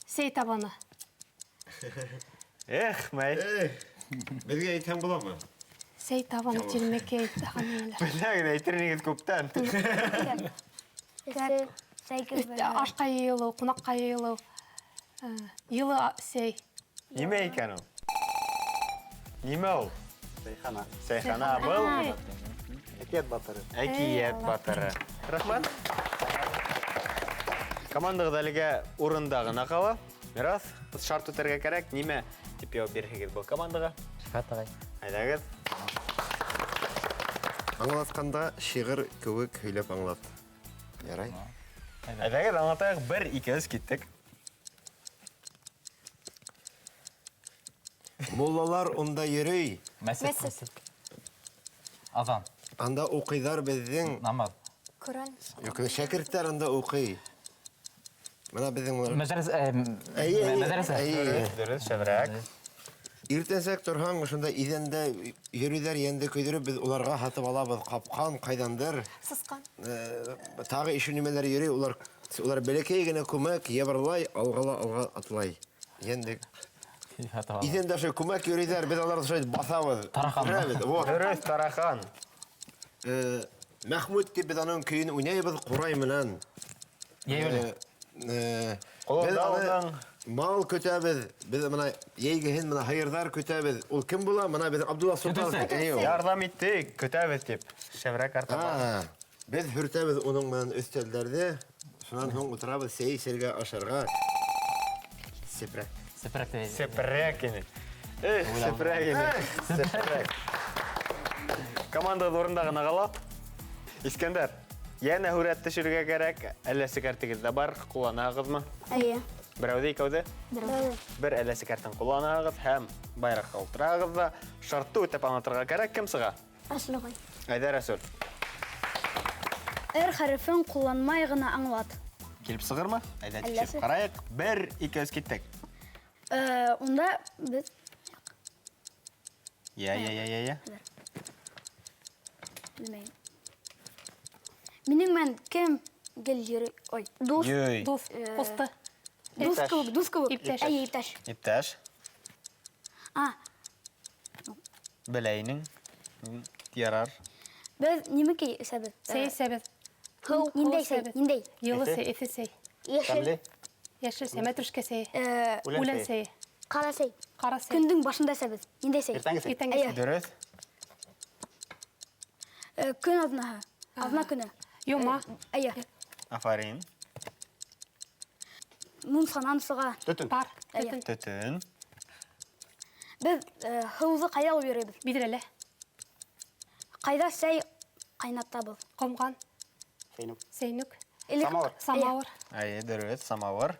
G: Сәй табаны.
A: Эх, мәй.
B: Беҙгә әйтһәң буламы?
G: Сәй табаны, тирмәкәй, тағы нимәләр.
A: Беләгеҙ, әйтер инегеҙ күптән.
G: Ашҡа йыйылыу, ҡунаҡҡа йыйылыу. Йылы сәй.
A: Нимә икән ул? Нимә ул?
F: Сәйхана.
A: Сәйхана был.
F: Әкиәт батыры.
A: Әкиәт батыры. Рәхмәт. Командағыҙ әлегә урында ғына ҡала. Мирас, шарт үтәргә кәрәк. Нимә тип яуап бирһегеҙ был командаға?
E: Рәхмәт, ағай.
A: Әйҙәгеҙ.
B: Аңлатҡанда шиғыр кеүек һөйләп аңлат. Ярай.
A: Әйҙәгеҙ, аңлатайыҡ. Бер, ике, өс, киттек.
B: Муллалар унда йөрөй.
D: Мәсет.
C: Мәсет.
D: Аҙан.
B: Анда уҡыйҙар беҙҙең.
D: Намаҙ.
C: Ҡөрьән.
B: Юҡ, шәкерттәр анда уҡый. Бына беҙҙең улар.
D: Мәҙрәсә,
B: Эйе, эйе,
D: мәҙрәсә.
B: эйе.
A: Дөрөҫ, шәберәк.
B: Иртәнсәк торһаң, ошонда иҙәндә йөрөйҙәр, йәнде көйҙөрөп, беҙ уларға һатып алабыҙ ҡапҡан, ҡайҙандыр.
C: Сысҡан.
B: Тағы ишеү нимәләр йөрөй, улар бәләкәй генә күмәк, ябырлай, алға ла алға атлай. Йәнде. Иҙәндә ошо күмәк йөрөйҙәр, беҙ уларҙы шулай баҫабыҙ.
D: Тарахан.
B: Күрәбеҙ, вот.
A: Дөрөҫ, тарахан.
B: Мәхмүт тип беҙ уның көйөн уйнайбыҙ ҡурай менән.
D: Йәйүле.
A: Ҡулында уның
B: Мал көтәбеҙ, беҙ мына йәйгеһен мына һыйырҙар көтәбеҙ. Ул кем була? Мына беҙ Абдулла Солтанов.
A: Ярҙам иттек, көтәбеҙ тип. Шәберәк артабан.
B: Беҙ һөртәбеҙ уның менән өҫтәлдәрҙе. Шунан һуң ултырабыҙ сәй эсергә, ашарға. Сепрәк.
D: Сепрәк тип.
A: Сепрәк ине. Эх, сепрәк ине. Сепрәк. Команда урында ғына ҡала. Искәндәр, йәнә һүрәт төшөрөргә кәрәк. Әллә кәртегеҙ ҙә бар, ҡулланаһығыҙмы?
H: Эйе.
A: Берәүҙе, икәүҙе?
H: Берәүҙе.
A: Бер әлләсе кәртен ҡулланаһығыҙ һәм байраҡҡа ултыраһығыҙ ҙа шартты үтәп аңлатырға кәрәк. Кем сыға?
H: Рәсүл ағай.
A: Әйҙә, Рәсүл.
H: Р хәрефен ҡулланмай ғына аңлат.
A: Килеп сығырмы? Әйҙә, тикшереп ҡарайыҡ. 1, 2, 3, киттек.
H: Унда беҙ
A: Я, я, я, я, я.
H: Белмәйем. Минең менән кем гел йөрөй? Ой, дуҫ.
G: Дуҫ, ҡусты.
H: Дуҫ кеүек, дуҫ кеүек.
G: Иптәш.
H: Әйе, иптәш.
A: Иптәш.
H: А.
A: Белә инең. Ярар.
H: Беҙ нимәкәй эсәбеҙ?
G: Сәй эсәбеҙ.
H: Һыу, ниндәй сәй? Ниндәй?
G: Йылы сәй, эҫе сәй.
H: Йәшел.
G: Йәшел сәй, мәтрүшкә сәй.
F: Үлән
G: Үлән сәйе.
H: Ҡара сәй.
G: Ҡара сәй.
H: Көндөң башында эсәбеҙ. Ниндәй сәй?
F: Иртәнге сәй.
G: Иртәнге сәй.
A: Дөрөҫ.
H: Көн аҙнаһы. Аҙна көнө.
G: Йома.
H: Эйе.
A: Афарин.
H: Мунсанан сыға.
F: Төтөн.
G: Пар.
H: Эйе.
G: Төтөн.
A: Төтөн.
H: Беҙ һыуҙы ҡайҙа алып йөрөйбөҙ?
G: Биҙрәлә.
H: Ҡайҙа сәй ҡайнатабыҙ?
G: Ҡомған.
F: Сәйнүк.
G: Сәйнүк.
F: Самауыр.
G: Самауыр.
A: Эйе, дөрөҫ, самауыр.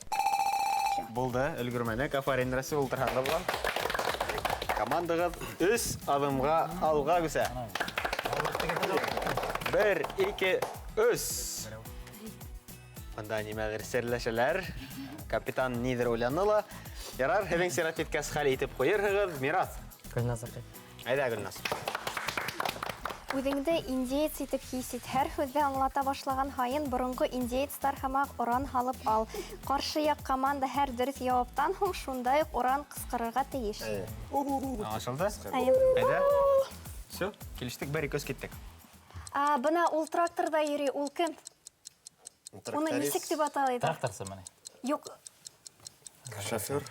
A: Булды, өлгөрмәнек. Афарин, Рәсүл, ултырһағыҙ була. Командағыҙ 3 аҙымға алға күсә. 1, 2, 3. Бында нимәлер серләшәләр. Капитан ниҙер уйланы ла. Ярар, һеҙҙең сират еткәс хәл итеп ҡуйырһығыҙ. Мирас.
E: Гөлназ апай.
A: Әйҙә, Гөлназ.
C: Үҙеңде индеец итеп хис ит. Һәр һүҙҙе аңлата башлаған һайын боронғо индеецтар һымаҡ оран һалып ал. Ҡаршы яҡ команда һәр дөрөҫ яуаптан һуң шундай уҡ оран ҡысҡырырға тейеш.
A: Аңлашылды?
C: Әйе.
A: Әйҙә. Всё, килештек, бер, ике, өс, киттек.
C: Бына ул тракторҙа йөрөй, ул кем? Уны нисек тип атайҙар?
D: Тракторсы мени?
C: Юҡ.
B: Шофер.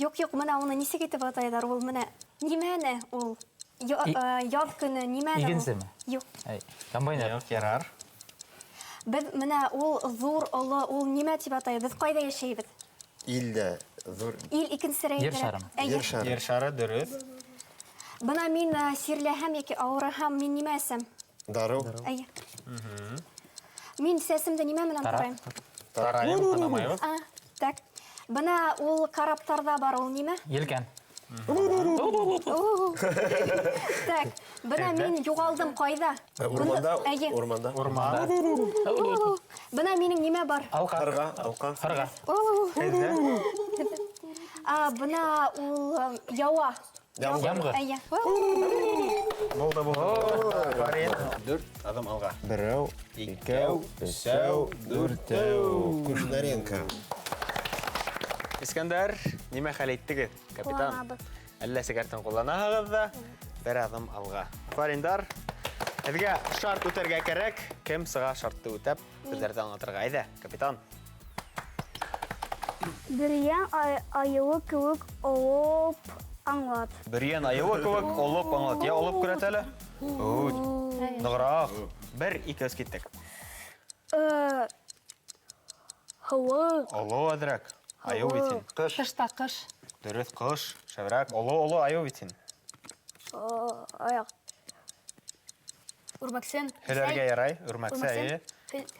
C: Юҡ, юҡ, бына уны нисек итеп атайҙар? Ул менә нимәне ул? Яҙ көнө нимәне ул?
D: Игенсеме?
C: Юҡ.
D: Әй, комбайнер.
A: Юҡ, ярар.
C: Беҙ менә ул ҙур, оло, ул нимә тип атайбыҙ? Беҙ ҡайҙа йәшәйбеҙ?
B: Илдә ҙур.
C: Ил икенсе
D: Ер
C: рәйҙә.
D: шарымы?
C: Әйе.
B: Ер шары.
A: Ер шары, дөрөҫ.
C: Бына мин сирләһәм йәки ауырыһам, мин нимә эсәм?
B: Дарыу.
C: Әйе. Мин сәсемде нимә менән
D: Тарап.
C: тарайым?
A: Тарайым, танымайбыҙ.
C: Так. Бына ул караптарҙа бар, ул нимә?
D: Елкән.
C: Так, бына мин юғалдым ҡайҙа?
B: Урманда,
C: Әйе.
B: урманда.
A: Урман.
C: Бына минең нимә бар?
D: Алҡа.
B: Ҡарға, алҡа.
D: Ҡарға.
C: Бына ул яуа.
B: Ямғыр.
D: Ямғыр.
C: Әйе.
A: Булды, булды. Афарин. 4 аҙым алға.
B: Берәү,
A: Икәү, өсәү, дүртәү.
B: Кушнаренко.
A: Искәндәр, нимә хәл иттегеҙ, капитан?
H: Ҡулланабыҙ.
A: Әллә сигаретын ҡулланаһығыҙ ҙа, бер аҙым алға. Афариндар, һеҙгә шарт үтәргә кәрәк. Кем сыға шартты үтәп, һүҙҙәрҙе аңлатырға? Әйҙә, капитан.
H: Бөрйән айыуы кеүек олоп аңлат.
A: Бөрйән айыуы кеүек олоп аңлат. Я олоп күрәт әле? Ой, нығыраҡ. 1, 2, 3, киттек.
H: Һыуыҡ.
A: Оло әҙерәк. Айыу бит һин.
F: Ҡыш.
G: Тышта ҡыш.
A: Дөрөҫ, ҡыш. Шәберәк. Оло-оло айыу бит һин.
H: Аяҡ. Үрмәксен.
A: Һөйләргә ярай, үрмәксе, әйе.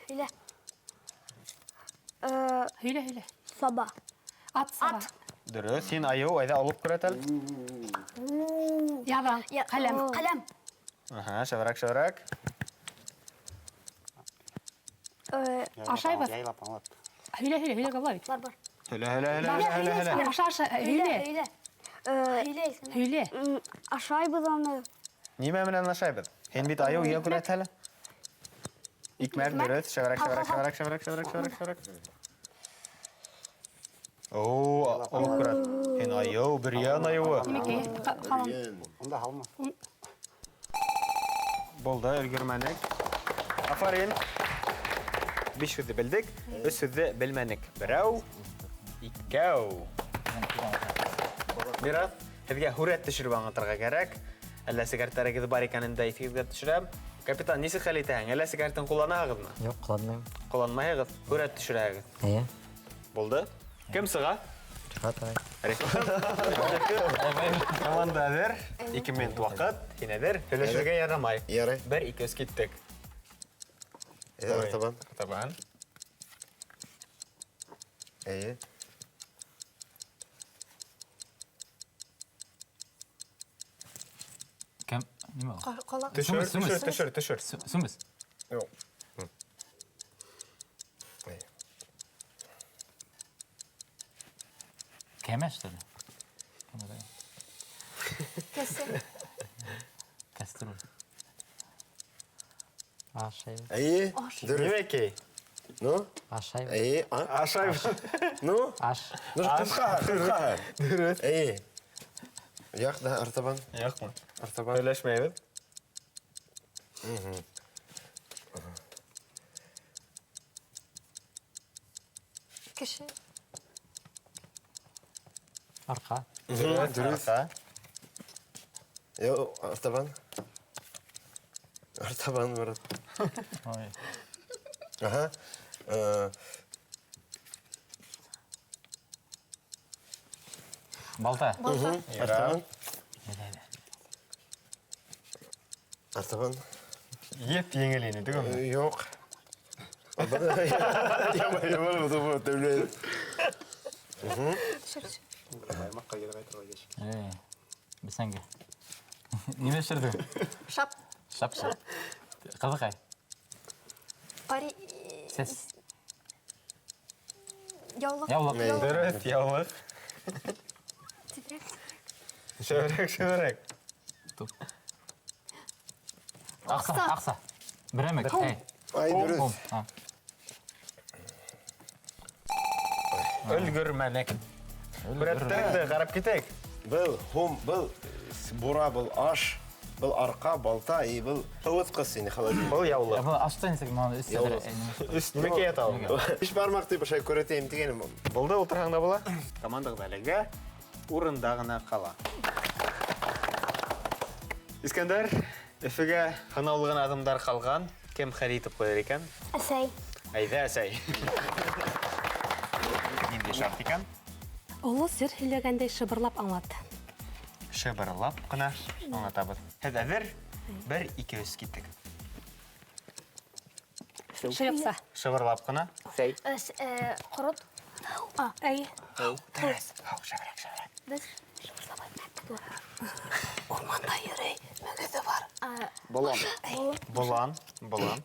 H: Һөйлә.
G: Һөйлә, һөйлә.
H: Саба.
G: Ат саба.
H: Ат.
A: Дөрөҫ, һин айыу, әйҙә олоп күрәт әле.
G: Яҙан, ҡәләм.
H: Ҡәләм.
A: Аһа, шәберәк, шәберәк.
G: Ашайбыҙ.
F: Яйлап аңлат.
G: Һөйлә, һөйлә, һөйлә, ҡабла бит.
H: Бар, бар.
A: Һөйлә, һөйлә, һөйлә, һөйлә, һөйлә.
G: Аша, аша, һөйлә.
H: Һөйлә. Һөйлә.
G: Һөйлә.
H: Ашайбыҙ аны.
A: Нимә менән ашайбыҙ? Һин бит айыу йә күрәт әле. Икмәк, дөрөҫ, шәберәк, шәберәк, шәберәк, шәберәк, шәберәк, шәберәк, шәберәк. О, олоп күрәт. Һин айыу, бөрйән айыуы.
G: Нимәкәй, ҡалам.
F: Унда һалма.
A: Булды, өлгөрмәнек. Афарин. 5 һүҙҙе белдек, 3 һүҙҙе белмәнек. Берәү, икәү. Мирас, һеҙгә һүрәт төшөрөп аңлатырға кәрәк. Әллә сигаретарығыҙ бар икәнен дә иҫегеҙгә төшөрәм. Капитан, нисек хәл итәһең? Әллә сигаретын ҡулланаһығыҙмы?
E: Юҡ, ҡулланмайым.
A: Ҡулланмайһығыҙ, һүрәт төшөрәһегеҙ.
E: Эйе.
A: Булды. Кем сыға?
E: Рифат ағай.
A: Рифат. Команда әҙер. 2 минут ваҡыт. Һин әҙер. Һөйләшергә ярамай.
B: Ярай.
A: 1, 2, 3 киттек.
B: Әйҙә, артабан.
A: Артабан.
B: Эйе.
D: Кем? Нимә ул?
C: Ҡолаҡ.
A: Төшөр,
D: Сүмес,
A: төшөр, төшөр, төшөр.
D: Сүмес.
B: Юҡ.
D: Кәмә, что ли? Кәмә түгел.
C: Кәсе.
D: Кәстрүл.
E: Ашайбыҙ.
B: Эйе.
C: Аш.
B: Дөрөҫ.
A: Нимәкәй?
B: Ну?
E: Ашайбыҙ.
B: Эйе.
A: Ашайбыҙ.
B: Ну?
E: Аш.
B: Ну, ҡыҫҡа, ҡыҫҡа.
A: Дөрөҫ.
B: Эйе. Яҡ да артабан.
A: Яҡмы?
B: Артабан.
A: Һөйләшмәйбеҙ.
C: Кеше.
E: Арҡа.
A: Дөрөҫ.
B: Дөрөҫ. Юҡ, артабан. Артабан, брат.
D: Ой.
B: Аһа.
D: Балта.
C: Балта.
B: Артабан.
D: Әйҙә, әйҙә.
B: Артабан.
A: Еп еңел ине, түгелме?
B: Юҡ.
C: Төшөр, төшөр.
F: Аймаҡҡа кире ҡайтырға кис.
D: Эй, бесәнгә. Нимә төшөрҙөң?
C: Шап.
D: Шап, шап. Ҡыҙыҡай.
C: Ҡари.
D: Сәс.
C: Яулыҡ.
D: Яулыҡ.
A: Дөрөҫ, яулыҡ.
C: Тиҙерәк.
A: Шәберәк, шәберәк.
D: Туп. Аҡса, аҡса. Берәмек. Эй.
B: Ай, дөрөҫ.
D: Һум. А.
A: Өлгөрмәнек. Һүрәттәрҙе ҡарап китәйек.
B: Был һум, был бура, был аш, был арҡа, балта, и был һыуытҡыс ине, холодильник.
A: Был яулыҡ.
D: Был ашта нисек, мына өс
B: Яулыҡ.
D: сәҙер,
A: Өс нимәкәй ята ул?
B: Биш бармаҡ тип ошай күрәтәйем тигәнем.
A: Булды, ултырһаң да була. Командағыҙ әлегә урында ғына ҡала. Искәндәр, Өфөгә һынаулы ғына аҙымдар ҡалған. Кем хәл итеп ҡуйыр икән?
H: Әсәй.
A: Әйҙә, әсәй. Ниндәй шарт икән?
G: Оло сер һөйләгәндәй шыбырлап аңлат.
A: Шыбырлап ҡына аңлатабыҙ. Һеҙ әҙер? 1, 2, 3 киттек.
G: Шыйыҡса.
A: Шыбырлап ҡына.
F: Сәй.
H: Ҡорот.
G: Әй.
A: Дөрөҫ. Һау, шәберәк, шәберәк.
H: Беҙ шыбырлап әйтмәк.
G: Урманда йөрөй, мөгөҙө бар.
F: Болан.
A: Болан, болан.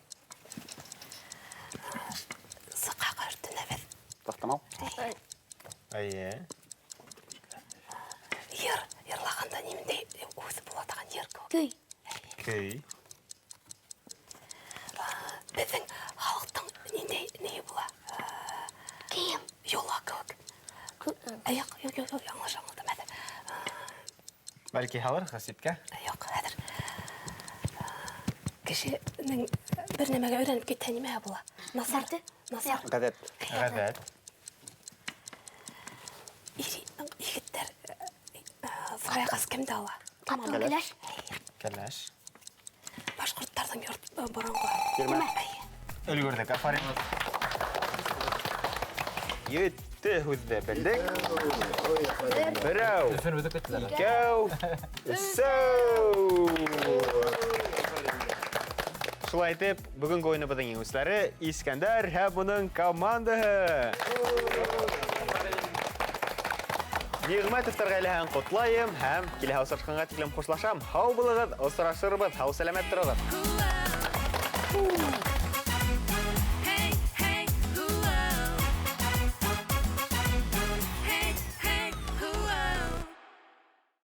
G: Сыҡаға өртөнәбеҙ.
F: Таҫтамал.
A: Эйе.
G: Йыр, йырлағанда нимендәй үҙе була торған йыр кеүек.
H: Көй.
A: Көй.
G: Беҙҙең халыҡтың ниндәй нейе була?
H: Кейем.
G: Йола кеүек. Юҡ, юҡ, юҡ, юҡ, яңылыш аңлатам хәҙер.
A: Бәлки һалырһығыҙ ситкә?
G: Юҡ, хәҙер. Кешенең бер нәмәгә өйрәнеп китһә нимә була? Насар. Насар.
F: Ғәҙәт.
A: Ғәҙәт.
G: Егеттәр ҙурайғас кемде ала? Кем ала?
H: Кәләш.
A: Кәләш.
G: Башҡорттарҙың йорт боронғо.
F: Тирмә.
A: Өлгөрҙөк, афарин. Ете һүҙҙе белдек. Берәү.
D: Өфөн үтеп киттеләр.
A: Икәү. Өсәү. Шулай итеп, бөгөнгө уйыныбыҙҙың еңеүселәре Искәндәр һәм уның командаһы. Ниғмәтовтар ғаиләһен ҡотлайым һәм киләһе осрашҡанға тиклем хушлашам. Һау булығыҙ, осрашырбыҙ, һау сәләмәт тороғоҙ.
G: Woo!